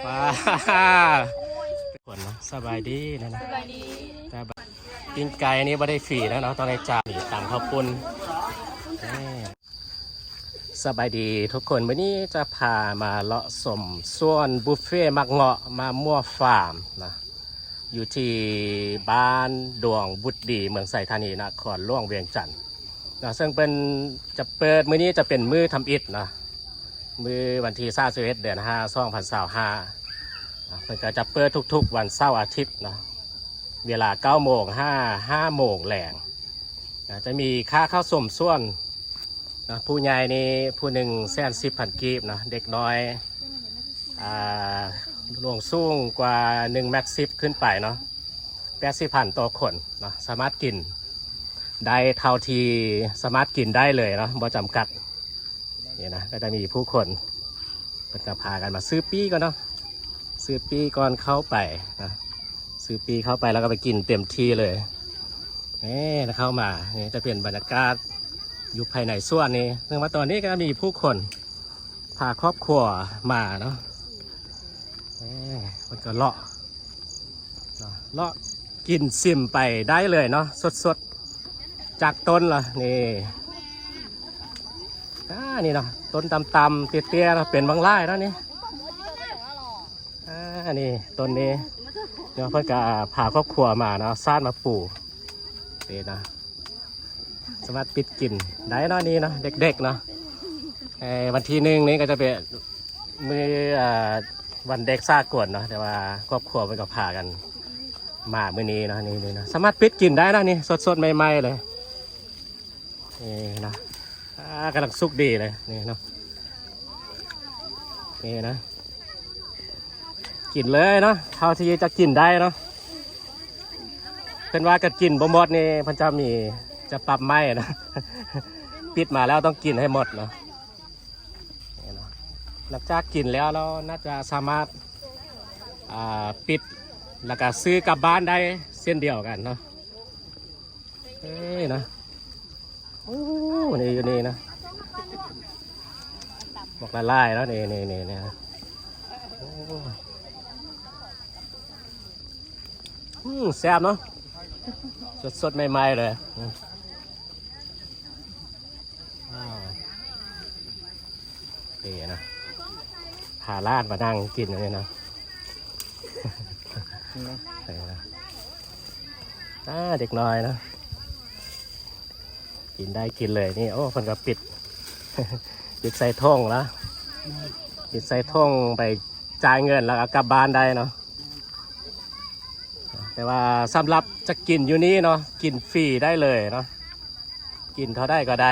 ວ້າ ທຸກຄົນເນາະ ສະບາຍດີນະ ສະບາຍດີ ປີ້ງໄກ່ນີ້ບໍ່ໄດ້ຟຣີນະເນາະ ຕ້ອງໄດ້ຈ່າຍ ຕຳເຂົ້າປຸ້ນ ສະບາຍດີທຸກຄົນ ມື້ນີ້ຈະພາມາເລາະຊົມສວນບຸບເຟໝາກເງາະ ມາມົວຟາມນະ ຢູ່ທີ່ບ້ານດວງບຸດດີ ເມືອງໄຊທານີ ນະຄອນຫຼວງວຽງຈັນເນາະ ເຊິ່ງເພິ່ນຈະເປີດ ມື້ນີ້ຈະເປັນມື້ທຳອິດເນາະ ມື້ວັນທີຊາວເອັດ ເດືອນຫ້າ ສອງພັນຊາວຫ້າ ເພິ່ນກໍຈະເປີດທຸກໆວັນເສົາອາທິດເນາະ ເວລາເກົ້າໂມງຫາຫ້າໂມງແລງ ນະ ຈະມີຄ່າເຂົ້າຊົມສວນນະ ຜູ້ໃຫຍ່ນີ້ຜູ້ໜຶ່ງແສນສິບພັນກີບເນາະ ເດັກນ້ອຍ ອ່າ ລວງສູງກວ່າໜຶ່ງແມັດສິບຂຶ້ນໄປເນາະ ແປດສິບພັນຕໍ່ຄົນເນາະ ສາມາດກິນໄດ້ເທົ່າທີ່ສາມາດກິນໄດ້ເລີຍເນາະ ບໍ່ຈຳກັດ. ນີ້ນະ ກໍຈະມີຜູ້ຄົນ ເພິ່ນກໍພາກັນມາຊື້ປີ້ກ່ອນເນາະ ຊື້ປີ້ກ່ອນເຂົ້າໄປນະ ຊື້ປີ້ເຂົ້າໄປແລ້ວກໍໄປກິນເຕັມທີ່ເລີຍ. ນີ້ນະ ເຂົ້າມາ ນີ້ຈະເປັນບັນຍາກາດຢູ່ພາຍໃນສວນນີ້ ເຊິ່ງວ່າຕອນນີ້ກໍມີຜູ້ຄົນພາຄອບຄົວມາເນາະ ນີ້ເພິ່ນກໍເລາະ ເນາະ ເລາະກິນຊິມໄປໄດ້ເລີຍເນາະ ສົດໆຈາກຕົ້ນລະ ນີ້ ອ່າ ນີ້ເນາະ ຕົ້ນຕ່ຳໆເຕ້ຍໆເນາະ ເປັນບັກຫຼາຍເນາະນີ້ ອ່າ ນີ້ຕົ້ນນີ້ເນາະ ເພິ່ນກໍພາຄອບຄົວມາເນາະ ເອົາສານມາປູ ນີ້ນະ ສາມາດປິດກິນໄດ້ເນາະ ນີ້ເນາະ ເດັກໆເນາະ ເອີ ວັນທີໜຶ່ງນີ້ກໍຈະເປັນມື້ ອ່າ ວັນເດັກສາກົນເນາະ ແຕ່ວ່າຄອບຄົວເພິ່ນກໍພາກັນມາມື້ນີ້ເນາະ ນີ້ ນີ້ເນາະ ສາມາດປິດກິນໄດ້ເນາະ ນີ້ສົດໆໃໝ່ໆເລີຍ ນີ້ນະ ອ່າ ກຳລັງສຸກດີເລີຍ ນີ້ເນາະ ນີ້ນະ ກິນເລີຍເນາະ ເທົ່າທີ່ຈະກິນໄດ້ເນາະ ເພິ່ນວ່າຄັນກິນບໍ່ໝົດນີ້ ເພິ່ນຈະມີ ຈະປັບໃໝເນາະ ປິດມາແລ້ວຕ້ອງກິນໃຫ້ໝົດເນາະ ນີ້ເນາະ ຫຼັງຈາກກິນແລ້ວ ເຮົາໜ້າຈະສາມາດ ອ່າ ປິດ ແລ້ວກໍຊື້ກັບບ້ານໄດ້ເຊັ່ນດຽວກັນເນາະ. ເອີຍນະ ໂອ້ ນີ້ຢູ່ນີ້ນະ ບັກຫຼາຍໆເນາະ ນີ້ໆໆ ໂອ້ ອືມ ແຊບເນາະ ສົດໆໃໝ່ໆເລີຍ ອືມ ນີ້ນະ ພາຫຼານມານັ່ງກິນຢູ່ນີ້ນະ ເອີ ອ່າ ເດັກນ້ອຍນະ ກິນໄດ້ກິນເລີຍນີ້ ໂອ້ ເພິ່ນກໍປິດ ປິດໃສ່ຖົງລະ ປິດໃສ່ຖົງໄປຈ່າຍເງິນ ແລ້ວກໍກັບບ້ານໄດ້ເນາະ ແຕ່ວ່າສຳລັບຈະກິນຢູ່ນີ້ເນາະ ກິນຟຣີໄດ້ເລີຍເນາະ ກິນເທົ່າໃດກໍໄດ້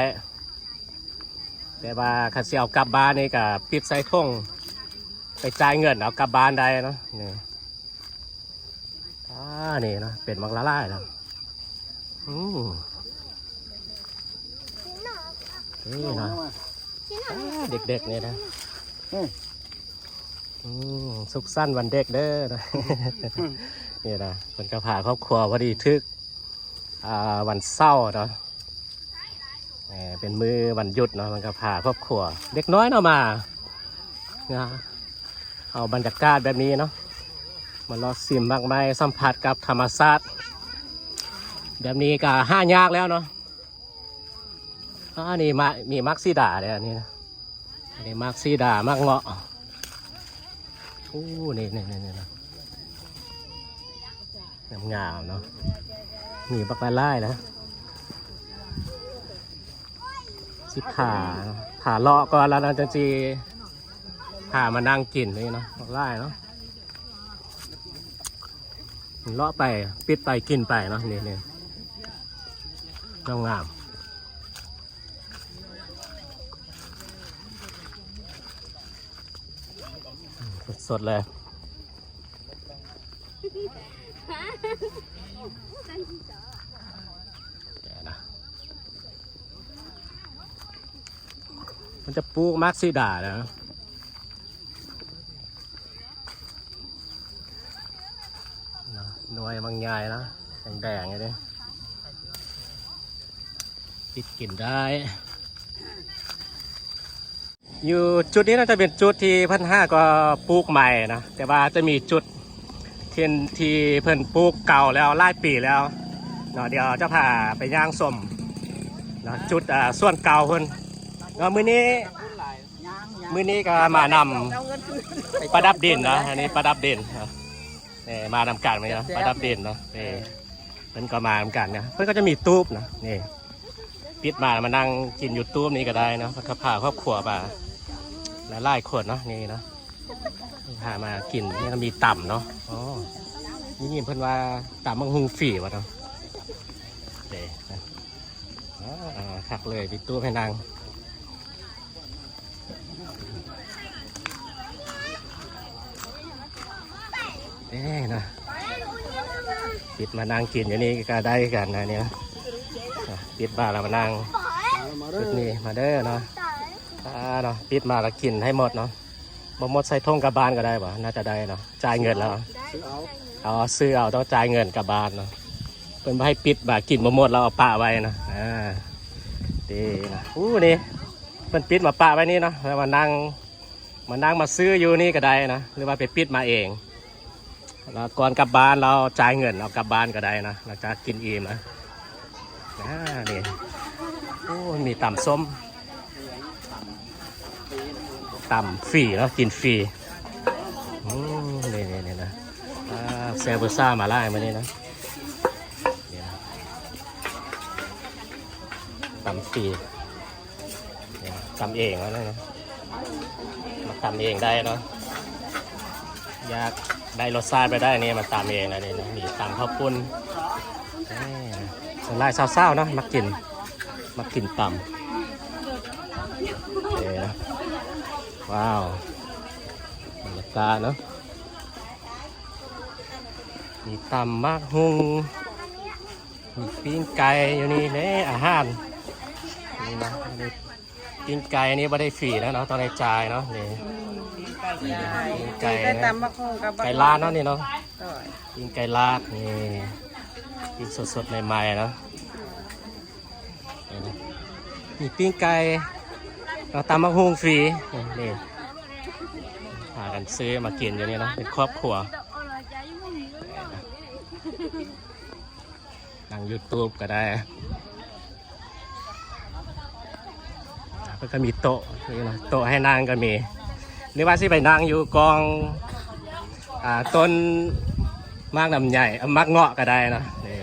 ແຕ່ວ່າຄັນຊິເອົາກັບບ້ານນີ້ກໍປິດໃສ່ຖົງ ໄປຈ່າຍເງິນເອົາກັບບ້ານໄດ້ເນາະ ນີ້ ອ່າ ນີ້ເນາະ ເປັນບັກຫຼາຍໆເນາະ ອືມ ນີ້ເນາະ ອ່າ ເດັກໆນີ້ນະ ອືມ ອືມ ສຸກສັນວັນເດັກເດີ ນີ້ນະ ເພິ່ນກໍພາຄອບຄົວ ພໍດີຖືກ ອ່າ ວັນເສົາເນາະ ເອີ ເປັນມື້ວັນຢຸດເນາະ ມັນກໍພາຄອບຄົວ ເດັກນ້ອຍເນາະມານະ ເອົາບັນຍາກາດແບບນີ້ເນາະ ມາເລາະຊິມໝາກໄມ້ ສຳຜັດກັບທຳມະຊາດ ແບບນີ້ກໍຫາຍາກແລ້ວເນາະ ອັນນີ້ມາ ມີໝາກສີດາເດ້ ອັນນີ້ນະ ອັນນີ້ໝາກສີດາ ໝາກເງາະ ໂອ້ ນີ້ໆໆໆ ງາມໆເນາະ ມີບັກຫຼາຍໆນະ ຊິພາ ພາເລາະກ່ອນ ແລ້ວຈັ່ງຊິພາມານັ່ງກິນນີ້ເນາະ ບັກຫຼາຍເນາະ ເລາະໄປ ປິດໄປ ກິນໄປເນາະ ນີ້ໆ ງາມໆ ສົດໆເລີຍ ມັນຈະປູກໝາກສີດານະ ໜ່ວຍມັນໃຫຍ່ນະ ແດງໆຢູ່ເດ້ ປິດກິນໄດ້. ຢູ່ຈຸດນີ້ໜ້າຈະເປັນຈຸດທີ່ເພິ່ນຫາກໍປູກໃໝ່ນະ ແຕ່ວ່າຈະມີຈຸດທີ່ ທີ່ເພິ່ນປູກເກົ່າແລ້ວ ຫຼາຍປີແລ້ວເນາະ. ດຽວຈະພາໄປຍ່າງຊົມເນາະ ຈຸດ ອ່າ ສວນເກົ່າເພິ່ນເນາະ. ມື້ນີ້ ມື້ນີ້ກໍມານຳປະດັບດິນເນາະ ອັນນີ້ປະດັບດິນເນາະ. ນີ້ມານຳກັນເນາະ ປະດັບດິນເນາະ. ນີ້ເພິ່ນກໍມານຳກັນເນາະ ເພິ່ນກໍຈະມີຕູບເນາະ. ນີ້ປິດມາ ມານັ່ງກິນຢູ່ຕູບນີ້ກໍໄດ້ເນາະ ເພິ່ນກໍພາຄອບຄົວມາຫຼາຍໆຄົນເນາະ. ນີ້ເນາະ ພາມາກິນ ນີ້ກໍມີຕຳເນາະ. ອໍ ໄດ້ຍິນເພິ່ນວ່າຕຳບັກຫຸ່ງຟຣີວ່າເນາະ. ເດ້ ອ່າ ຄັກເລີຍ ມີຕູ້ບໃຫ້ນັ່ງ. ເດ້ເນາະ ປິດມານັ່ງກິນຢູ່ນີ້ກໍໄດ້ກັນນະນີ້ນະ. ອ່ະ ປິດມາແລ້ວມານັ່ງຈຸດນີ້ ມາເດີເນາະ. ອ່າ ເນາະ ປິດມາແລ້ວກິນໃຫ້ໝົດເນາະ. ບໍ່ໝົດໃສ່ຖົງກັບບ້ານກໍໄດ້ບໍ່? ໜ້າຈະໄດ້ເນາະ ຈ່າຍເງິນແລ້ວ. ຊື້ເອົາ ເອົາ ຊື້ເອົາ ຕ້ອງຈ່າຍເງິນກັບບ້ານເນາະ. ເພິ່ນບໍ່ໃຫ້ປິດມາກິນບໍ່ໝົດແລ້ວເອົາປະໄວ້ເນາະ. ອ່າ ເດ້ເນາະ. ອູ້ ນີ້ ເພິ່ນປິດມາປະໄວ້ນີ້ເນາະ ແລ້ວມານັ່ງ ມານັ່ງມາຊື້ຢູ່ນີ້ກໍໄດ້ນະ ຫຼືວ່າໄປປິດມາເອງ. ແລ້ວກ່ອນກັບບ້ານ ແລ້ວຈ່າຍເງິນເອົາກັບບ້ານກໍໄດ້ນະ ຫຼັງຈາກກິນອີ່ມນະ. ອ່າ ນີ້ ໂອ້ ມີຕຳສົ້ມ ຕຳຟຣີເນາະ ກິນຟຣີ. ອືມ ນີ້ໆໆ ນະ ອ່າ ແຊວເບີຊາມາຫຼາຍມື້ນີ້ນະ. ນີ້ນະ ຕຳຟຣີ ນີ້ນະ ຕຳເອງເນາະ ມາຕຳເອງໄດ້ເນາະ. ຢາກໄດ້ລົດຊາດແບບໃດນີ້ ມາຕຳເອງນະ. ນີ້ນະ ມີຕຳເຂົ້າປຸ້ນ. ນີ້ນະ ສ່ວນຫຼາຍສາວໆເນາະ ມັກກິນ ມັກກິນຕຳ. ເອີ ວ້າວ ບັນຍາກາດເນາະ ມີຕຳໝາກຫຸ່ງ ມີປີ້ງໄກ່ຢູ່ນີ້ເດ້. ອາຫານນີ້ນະ ປີ້ງໄກ່ນີ້ບໍ່ໄດ້ຟຣີນະເນາະ ຕ້ອງໄດ້ຈ່າຍເນາະ. ນີ້ ປີ້ງໄກ່ ໄກ່ລາດເນາະນີ້ເນາະ. ໂດຍ ປີ້ງໄກ່ລາດນີ້ ກິນສົດໆໃໝ່ໆເນາະ. ນີ້ນະ ມີປີ້ງໄກ່ ເນາະ ຕຳໝາກຫຸ່ງຟຣີ. ນີ້ ນີ້ ພາກັນຊື້ມາກິນຢູ່ນີ້ເນາະ ເປັນຄອບຄົວ. ນັ່ງຢູທູບກໍໄດ້. ເພິ່ນກໍມີໂຕະນີ້ນະ ໂຕະໃຫ້ນັ່ງກໍມີ ຫຼືວ່າຊິໄປນັ່ງຢູ່ກອງ ອ່າ ຕົ້ນໝາກລຳໄຍ ເອີ ໝາກເງາະກໍໄດ້ເນາະ. ນີ້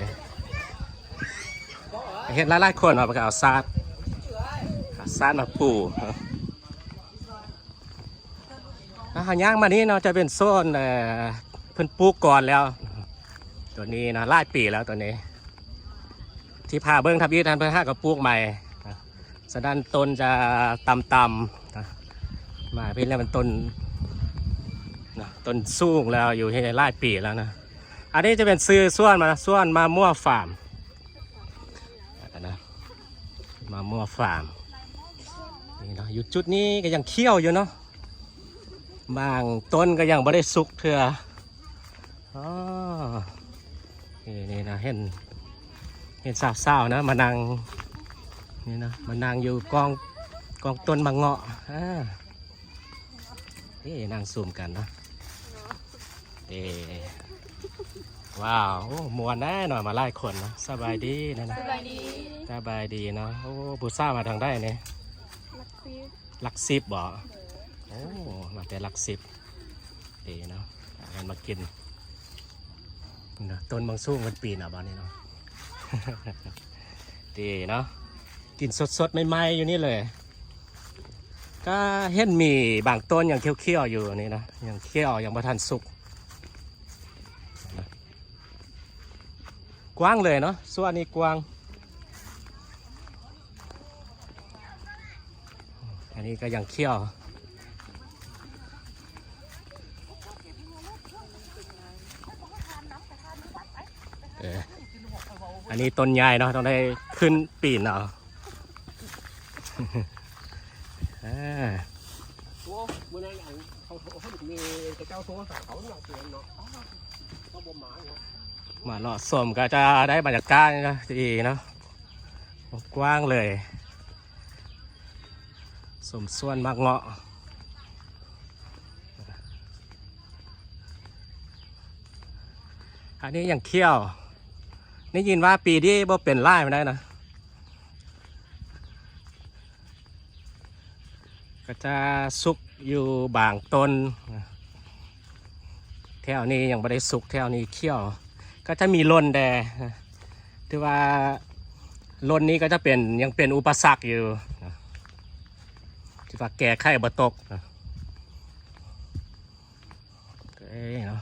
ເຫັນຫຼາຍໆຄົນເນາະ ເພິ່ນກໍເອົາສາດ ເອົາສາດມາປູ. ອ່າ ເຮົາຍ່າງມານີ້ເນາະ ຈະເປັນໂຊນ ເອີ ເພິ່ນປູກກ່ອນແລ້ວ ຕົວນີ້ນະ ຫຼາຍປີແລ້ວຕົວນີ້ ທີ່ພາເບິ່ງທຳອິດຫັ້ນ ເພິ່ນຫາກໍປູກໃໝ່. ສະນັ້ນຕົ້ນຈະຕ່ຳໆ ມາພີ້ແລ້ວມັນຕົ້ນ ຕົ້ນສູງແລ້ວ ຢູ່ທີ່ຫຼາຍປີແລ້ວນະ. ອັນນີ້ຈະເປັນຊື່ສວນມັນນະ ສວນມະມ່ວງຟາມ ນະ ມະມ່ວງຟາມ. ນີ້ເນາະ ຢູ່ຈຸດນີ້ກໍຍັງຂຽວຢູ່ເນາະ ບາງຕົ້ນກໍຍັງບໍ່ໄດ້ສຸກເທື່ອ. ອໍ ນີ້ ນີ້ນະ ເຫັນ ເຫັນສາວໆນະ ມານັ່ງ ນີ້ນະ ມານັ່ງຢູ່ກອງ ກອງຕົ້ນໝາກເງາະ. ອ່າ ນີ້ນັ່ງຊຸມກັນເນາະ. ເອີ ວ້າວ ໂອ້ ມ່ວນແນ່ເນາະ ມາຫຼາຍຄົນເນາະ. ສະບາຍດີນະ ສະບາຍດີ ສະບາຍດີເນາະ. ໂອ້ ຜູ້ສາວມາທາງໃດນີ້? ຫຼັກສິບ ຫຼັກສິບບໍ? ໂອ້ ມາແຕ່ຫຼັກສິບ. ເອີເນາະ ພາກັນມາກິນເນາະ ຕົ້ນບັກຫຸ່ງມັນປີນເອົາບໍ່ນີ້ເນາະ. ດີເນາະ ກິນສົດໆໃໝ່ໆຢູ່ນີ້ເລີຍ. ກໍເຫັນມີບາງຕົ້ນຍັງຂຽວໆຢູ່ນີ້ນະ ຍັງຂຽວ ຍັງບໍ່ທັນສຸກ. ກວ້າງເລີຍເນາະ ສວນນີ້ກວ້າງ. ອັນນີ້ກໍຍັງຂຽວ. ເອີ ອັນນີ້ຕົ້ນໃຫຍ່ເນາະ ຕ້ອງໄດ້ຂຶ້ນປີນເອົາ. ອ່າ ໂອ້ ມື້ນັ້ນອັນເຂົາໂທ ເຂົາມີເຈົ້າໂທຫາເຂົາເນາະ ເນາະ ກໍບໍ່ມາເນາະ. ມາເລາະຊົມກໍຈະໄດ້ບັນຍາກາດດີເນາະ ກວ້າງເລີຍ. ຊົມສວນໝາກເງາະ. ອັນນີ້ຍັງຂຽວ. ໄດ້ຍິນວ່າປີນີ້ບໍ່ເປັນຫຼາຍປານໃດນະ. ກໍຈະສຸກຢູ່ບາງຕົ້ນ. ແຖວນີ້ຍັງບໍ່ໄດ້ສຸກ, ແຖວນີ້ຂຽວ. ກໍຈະມີຫຼົ່ນແດ່. ຖືວ່າຫຼົ່ນນີ້ກໍຈະເປັນ, ຍັງເປັນອຸປະສັກຢູ່. ຖືວ່າແກ້ໄຂບໍ່ຕົກ. ເອີເນາະ.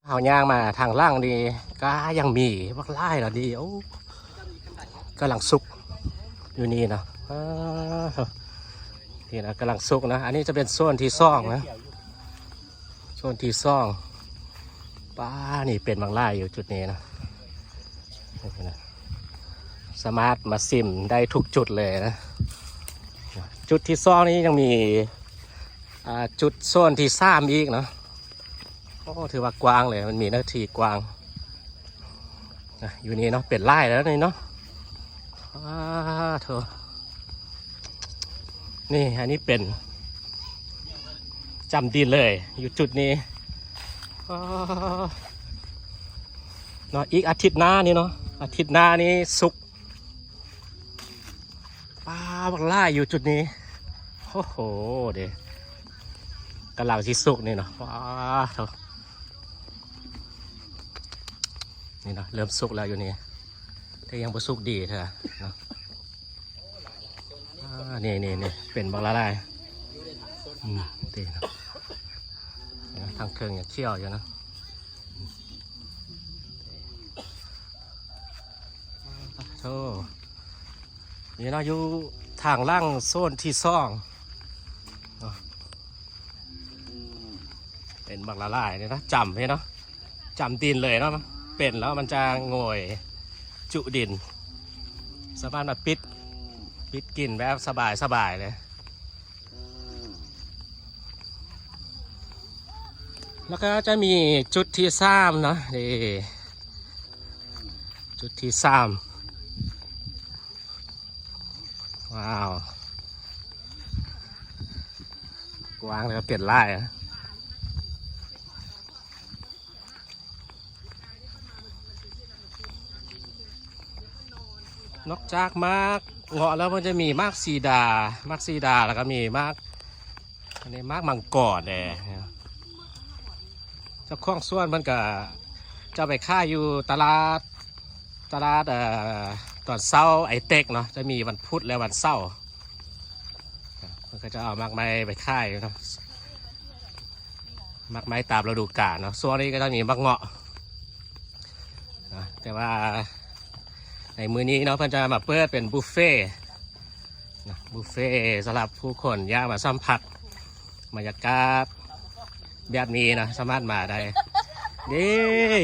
ເຮົາຍ່າງມາທາງຫຼັງນີ້ກໍຍັງມີບັກຫຼາຍເນາະນີ້. ໂອ້ ກຳລັງສຸກຢູ່ນີ້ເນາະ. ເອີ ນີ້ນະ ກຳລັງສຸກນະ. ອັນນີ້ຈະເປັນໂຊນທີສອງນະ, ໂຊນທີສອງ. ປ້າ ນີ້ເປັນບັກຫຼາຍຢູ່ຈຸດນີ້ນະ. ນີ້ນະ ສາມາດມາຊິມໄດ້ທຸກຈຸດເລີຍນະ. ຈຸດທີສອງນີ້ຍັງມີ ອ່າ ຈຸດໂຊນທີສາມອີກເນາະ. ໂອ້ ຖືວ່າກວ້າງເລີຍ, ມັນມີເນື້ອທີ່ກວ້າງນະ. ຢູ່ນີ້ເນາະ ເປັນຫຼາຍແລ້ວນີ້ເນາະ. ອ້າໂທ້ ນີ້ ອັນນີ້ເປັນຈ້ຳດິນເລີຍ ຢູ່ຈຸດນີ້. ອ້າ ເນາະ ອີກອາທິດໜ້ານີ້ເນາະ, ອາທິດໜ້ານີ້ສຸກ. ປ້າ ບັກຫຼາຍຢູ່ຈຸດນີ້. ໂອ້ໂຫ ເດ້ ກຳລັງຊິສຸກນີ້ເນາະ. ປ້າໂທ້ ນີ້ເນາະ ເລີ່ມສຸກແລ້ວຢູ່ນີ້, ແຕ່ຍັງບໍ່ສຸກດີເທື່ອເນາະ. ອ່າ ນີ້ໆໆ ເປັນບັກຫຼາຍໆ. ອືມ ເດ້ເນາະ, ທາງເທິງຍັງຂຽວຢູ່ນະ. ໂອ້ ນີ້ເນາະ ຢູ່ທາງຫຼັງໂຊນທີສອງເນາະ. ເປັນບັກຫຼາຍໆນີ້ນະ, ຈ້ຳເຫັນເນາະ, ຈ້ຳດິນເລີຍເນາະ. ເປັນແລ້ວມັນຈະໂງ່ຍຈຸດິນ, ສາມາດມາປິດ, ປິດກິນແບບສະບາຍໆເລີຍ. ແລ້ວກໍຈະມີຈຸດທີສາມເນາະ, ນີ້ ຈຸດທີສາມ. ວ້າວ ກວ້າງແລ້ວກໍເປັນຫຼາຍ. ນອກຈາກໝາກເງາະແລ້ວ ມັນຈະມີໝາກສີດາ, ໝາກສີດາ ແລ້ວກໍມີໝາກ ອັນນີ້ໝາກມັງກອນແດ່. ເຈົ້າຂອງສວນເພິ່ນກໍຈະໄປຂາຍຢູ່ຕະຫຼາດ, ຕະຫຼາດ ເອີ ຕອນເຊົ້າໄອເຕັກເນາະ, ຈະມີວັນພຸດ ແລະ ວັນເສົາ. ເພິ່ນກໍຈະເອົາໝາກໄມ້ໄປຂາຍເນາະ, ໝາກໄມ້ຕາມລະດູການເນາະ. ຊ່ວງນີ້ກໍຈະມີໝາກເງາະນະ, ແຕ່ວ່າໃນມື້ນີ້ເນາະ ເພິ່ນຈະມາເປີດເປັນບຸບເຟ ນະ, ບຸບເຟສຳລັບຜູ້ຄົນຢາກມາສຳຜັດບັນຍາກາດແບບນີ້ນະ, ສາມາດມາໄດ້. ເດ້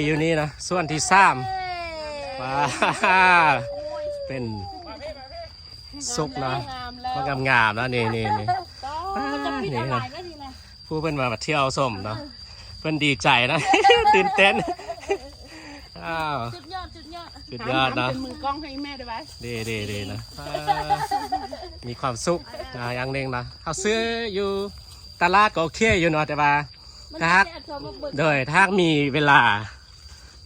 ຢູ່ນີ້ນະ ສ່ວນທີສາມ. ເອີ ວ້າ ເປັນສຸກນະ, ມັນງາມໆນະ. ນີ້ໆໆ ນີ້ນະ ຜູ້ເພິ່ນມາທ່ຽວຊົມເນາະ, ເອີ ເພິ່ນດີໃຈນະ ຕື່ນເຕັ້ນ. ອ້າວ ສຸດຍອດ ສຸດຍອດ ສຸດຍອດເນາະ. ເປັນມືກ້ອງໃຫ້ແມ່ໄດ້ໄວ. ດີໆໆນະ, ມີຄວາມສຸກນະ ຢ່າງໜຶ່ງນະ. ເຮົາຊື້ຢູ່ຕະຫຼາດກໍໂອເຄຢູ່ເນາະ, ແຕ່ວ່າ ມັນ ຖ້າຫາກ ແຊບຊອມມາເບິ່ງ ໂດຍ ຖ້າຫາກມີເວລາ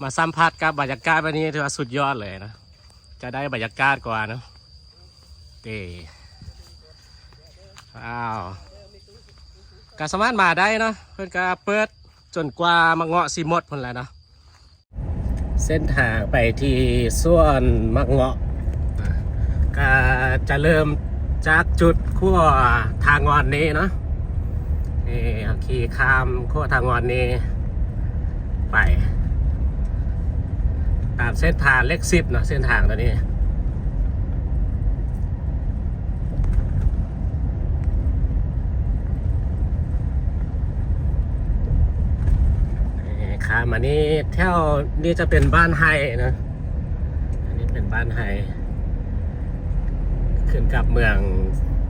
ມາສຳຜັດກັບບັນຍາກາດແບບນີ້ ຖືວ່າສຸດຍອດເລີຍນະ, ຈະໄດ້ບັນຍາກາດກວ່າເນາະ. ເດ້ ອ້າວ ກໍສາມາດມາໄດ້ເນາະ, ເພິ່ນກໍເປີດຈົນກວ່າໝາກເງາະຊິໝົດພຸ້ນແຫຼະເນາະ. ເສັ້ນທາງໄປທີ່ສວນໝາກເງາະ ກໍຈະເລີ່ມຈາກຈຸດຂົວທ່າງ່ອນນີ້ເນາະ. ນີ້ ເຮົາຂີ່ຂ້າມຂົວທ່າງ່ອນນີ້ໄປ ຕາມເສັ້ນທາງເລກສິບເນາະ, ເສັ້ນທາງຕົວນີ້. ເອີ ຂ້າມມານີ້ ແຖວນີ້ຈະເປັນບ້ານໄຮ່ນະ, ອັນນີ້ເປັນບ້ານໄຮ່ ຂຶ້ນກັບເມືອງ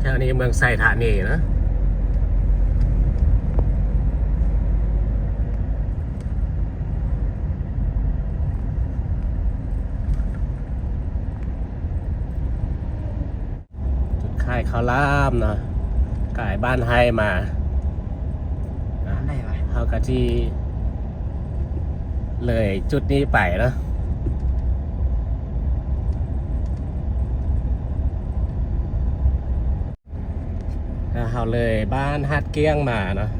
ແຖວນີ້ເມືອງໄຊທານີນະ. ເ ເຂົ້າລາມເນາະ ກາຍບ້ານໄຮມາ ອັນໃດວະ? ເຮົາກະຊິເລີຍຈຸດນີ້ໄປເນາະ. ຖ້າເຮົາເລີຍບ້ານຫາດກ້ຽງມາເນາະ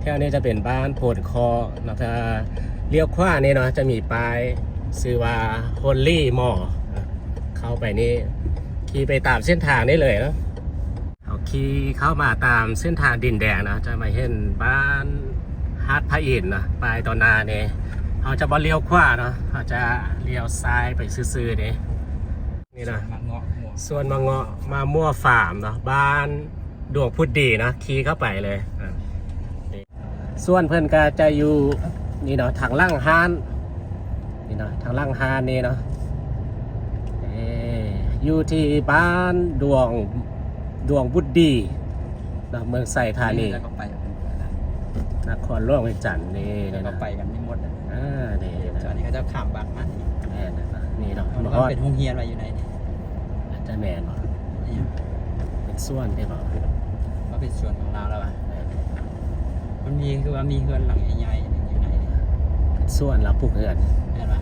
ແຖວນີ້ຈະເປັນບ້ານໂພນຄໍເນາະ. ຖ້າລ້ຽວຂວານີ້ເນາະ ຈະມີປ້າຍຊື່ວ່າ Holy Mall ເຂົ້າໄປນີ້ ຂີ່ໄປຕາມເສັ້ນທາງນີ້ເລີຍເນາະ. ເຮົາຂີ່ເຂົ້າມາຕາມເສັ້ນທາງດິນແດງເນາະ ຈະມາເຫັນບ້ານຫາດພະອິນເນາະ ປ້າຍຕໍ່ໜ້ານີ້. ເຮົາຈະບໍ່ລ້ຽວຂວາເນາະ ເຮົາຈະລ້ຽວຊ້າຍໄປຊື່ໆນີ້. ນີ້ນະ ສວນໝາກເງາະ ສວນໝາກເງາະ ມາມົ້ວຟາມເນາະ ບ້ານດວງພຸດດີເນາະ ຂີ່ເຂົ້າໄປເລີຍ. ອ່າ ສວນເພິ່ນກະຈະຢູ່ນີ້ເນາະ ທາງຫຼັງຮ້ານນີ້ເນາະ ທາງຫຼັງຮ້ານນີ້ເນາະ. ເອີ ຢູ່ທີ່ບ້ານດວງ ດວງບຸດດີເນາະ ເມືອງໄຊທານີ ແລ້ວກໍໄປ ນະຄອນຫຼວງວຽງຈັນນີ້ ແລ້ວກໍໄປກັນນີ້ໝົດ. ອ່າ ນີ້ ອັນນີ້ເຂົາເຈົ້າຂ້າມບັກມາ ແມ່ນ ນີ້ເນາະ ເປັນໂຮງຮຽນວ່າຢູ່ໃນນີ້ ອາດຈະແມ່ນບໍ່? ເປັນສວນເດ້ບໍ່? ວ່າເປັນສວນຂອງລາວແລ້ວວ່າ ມັນມີ ຄືວ່າມີເຮືອນຫຼັງໃຫຍ່ໆຢູ່ໃນນີ້ ເປັນສວນລາວປູກເຮືອນ ແມ່ນບໍ່?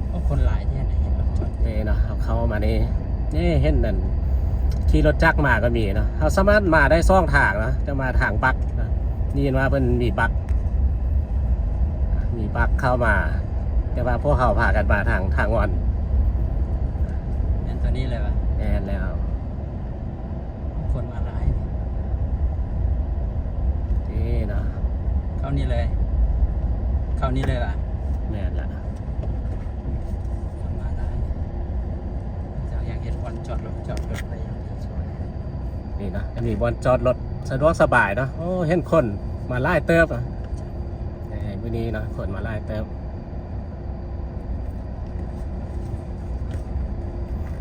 ໂອ້ ຄົນຫຼາຍແທ້ນະ ເຫັນບໍ່? ເດ້ເນາະ ເຮົາເຂົ້າມານີ້ ເດ້ເຫັນນັ້ນ ຂີ່ລົດຈັກມາກໍມີເນາະ. ເຮົາສາມາດມາໄດ້ສອງທາງເນາະ ຈະມາທາງບັກເນາະ ໄດ້ຍິນວ່າເພິ່ນມີບັກ ມີບັກເຂົ້າມາ ແຕ່ວ່າພວກເຮົາພາກັນມາທາງ ທາງອ່ອນ. ແມ່ນຕົວນີ້ເລີຍວະ? ແມ່ນແລ້ວ. ຄົນມາຫຼາຍ ນີ້ເນາະ ເຂົ້ານີ້ເລີຍ ເຂົ້ານີ້ເລີຍວະ? ແມ່ນລະ ຄົນມາຫຼາຍ ເຈົ້າຢາກເຮັດບ່ອນຈອດລົດ ຈອດລົດໄວ້ຢູ່ນີ້ເນາະ. ອັນນີ້ບ່ອນຈອດລົດສະດວກສະບາຍເນາະ. ໂອ້ ເຫັນຄົນມາຫຼາຍເຕີບ ເອີ ມື້ນີ້ເນາະ ຄົນມາຫຼາຍເຕີບ.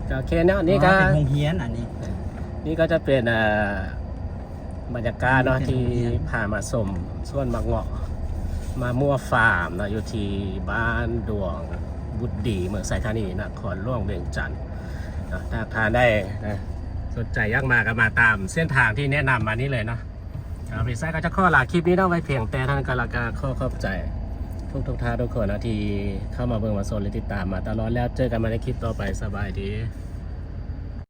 ໂອເຄເນາະ ນີ້ກໍ ອໍ ເປັນໂຮງຮຽນອັນນີ້ ນີ້ກໍຈະເປັນ ເອີ ບັນຍາກາດເນາະ ທີ່ພາມາຊົມສວນໝາກເງາະ ມາມົ້ວຟາມເນາະ ຢູ່ທີ່ບ້ານດວງບຸດດີ ເມືອງໄຊທານີ ນະຄອນຫຼວງວຽງຈັນເນາະ. ຖ້າທ່ານໃດນະ ສົນໃຈຢາກມາກໍມາຕາມເສັ້ນທາງທີ່ແນະນຳມານີ້ເລີຍເນາະ. ເອີ ວິໄຊກໍຈະຂໍລາຄລິບນີ້ເນາະ ໄວ້ພຽງແຕ່ເທົ່ານັ້ນກໍ ແລ້ວກໍຂໍຂອບໃຈທຸກໆທ່ານທຸກຄົນເນາະ ທີ່ເຂົ້າມາເບິ່ງມາຊົມ ແລະ ຕິດຕາມມາຕະຫຼອດ. ແລ້ວເຈີກັນໃໝ່ໃນຄລິບຕໍ່ໄປ. ສະບາຍດີ.